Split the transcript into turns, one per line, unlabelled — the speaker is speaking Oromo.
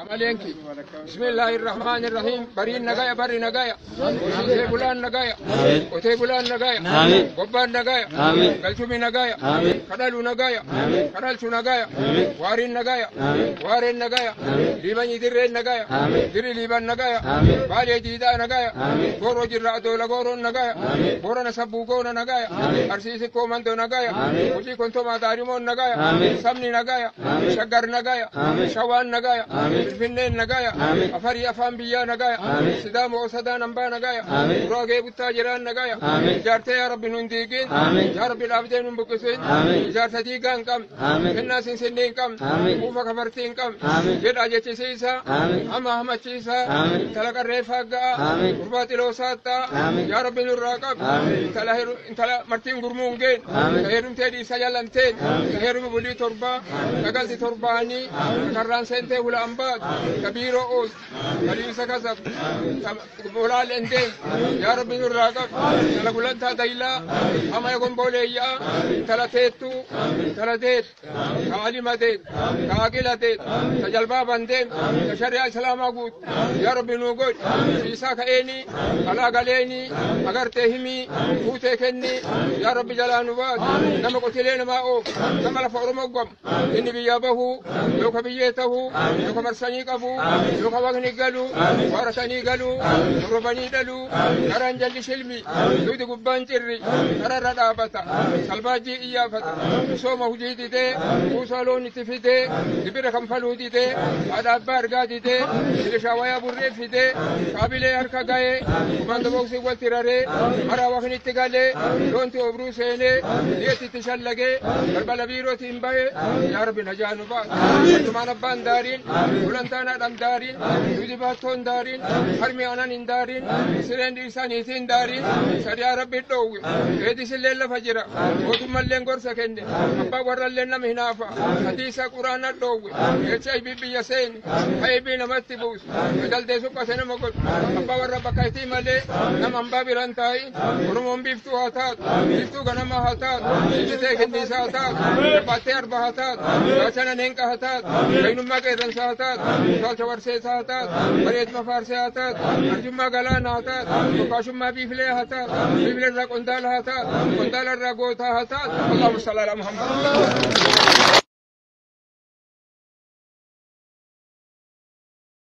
Qamaleenki. Bismillaahi Rahmaani Rahiim. Bariin nagaya, barri nagaya. Horsiisee bulaan nagaya. Qotee bulaan nagaya. Gobbaan nagaya. Galchumi nagaya. Kadhalu nagaya. Kadhalchu nagaya. Waariin nagaya. Waareen nagaya. Liibanyi dirreen nagaya. Dirri liiban nagaya. Baalee diidaa nagaya. Gooroo jirra adoola gooroon nagaya. Boorana sabbuu goona nagaya. Arsiisi koomandoo nagaya. Hojii kontomaa daarimoon nagaya. Sabni nagaya. Shaggar nagaya. Shawaan nagaya. Finfinneen nagaya. Afarii afaan biyyaa nagaya. Sidaamoo sadaan hambaa nagaya. Guraagee buttaa jiraan nagaya. Ijaartee yaa Rabbi nun diigin. Yaa Rabbi dhaabdee nun buqqisin. Ijaarsa diigaa hin qabne. Kennaa sinsinnii hin qabne. Kuufa kafartii hin qabne. Jedhaa jechisiisa. Hama hamachiisa. Intala qarreeffaa ga'a. Gurbaa xiloo saattaa. Yaa Rabbi nurraa qabi. Intala martiin gurmuu hin geen. Ta heerumtee dhiirsa jalanteen. Ta heeruma bulii torbaa. Ta galti torbaanii. Ta karraan seentee hula ambaatu. Ta biiroo ooltu. Ta dhiirsa kasabtu. Ta bolaalee hin deemtu. Yaa Rabbi nurraa qabi. Intala gulantaa daylaa. Hama gombooleeyyaa. Intala teettuu. Intala deettu. Ta alima deettu. Ta aqila deettu. Ta jalbaaban deemtu. Ta shari'aa islaamaa guutu. Yaa Rabbi nuu godhi. Siisaa ka'eenii. Alaa galeenii. Agartee himii. Fuutee kennii. Yaa Rabbi jalaa nu baasi. Nama qotilee namaa oofu. Nama lafa Oromoo gamu. Inni biyyaa bahuu. Yooka biyyee tahuu. Yooka marsanii qabuu. Yooka waqni galuu. Waaratanii galuu. Torobanii dhaluu. Karaan jalli shilmi. Duudi gubbaan cirri. Kararra dhaabata. Salbaajii iyyaafata. Misooma hojii didee. Kuusaa loon itti fidee. Gibira kanfaluu didee. Haadha abbaa argaa didee. Milishaa wayaa burree fidee. Kaabilee harka ga'ee. Kumanda booksii walti raree. Maraa waqni itti galee. Loonti obruu seenee. Dhiyeetti itti shallagee. Balbala biirootiin bahee. Yaa Rabbi najaa nu baasi. Atumaan abbaan daariin. Gulantaan haadhaan daariin. Duudi baattoon daariin. Harmi aanan hin daariin. Sireen dhiirsaa niitiin daariin. Shari'aa Rabbi dhoowwe. Eedisillee lafa jira. Mootummalleen gorsa kenne. Abbaan warrallee nama hinaafa. Hadiisa quraana dhoowwe. HIV biyya seeni. HIV namatti buusu. Jaltee suphate nama godhu. Abbaa warra bakka itti malee nama hambaa biraan taa'in. Oromoon biiftuu haa taatu. Biiftuu ganamaa haa taatu. Ijjitee kenniisaa haa taatu. Jabaattee arba haa taatu. Gaachana neenqa haa taatu. Gaynummaa qeerransaa haa taatu. Utaalcha warseesaa haa taatu. Bareeduma faarsee haa taatu. Arjummaa galaanaa haa taatu. Qophaashummaa biifilee haa taatu. Biifilee irraa qondaala haa taatu. Qondaala irraa gootaa haa taatu. Allahumma salli ala Muhammad.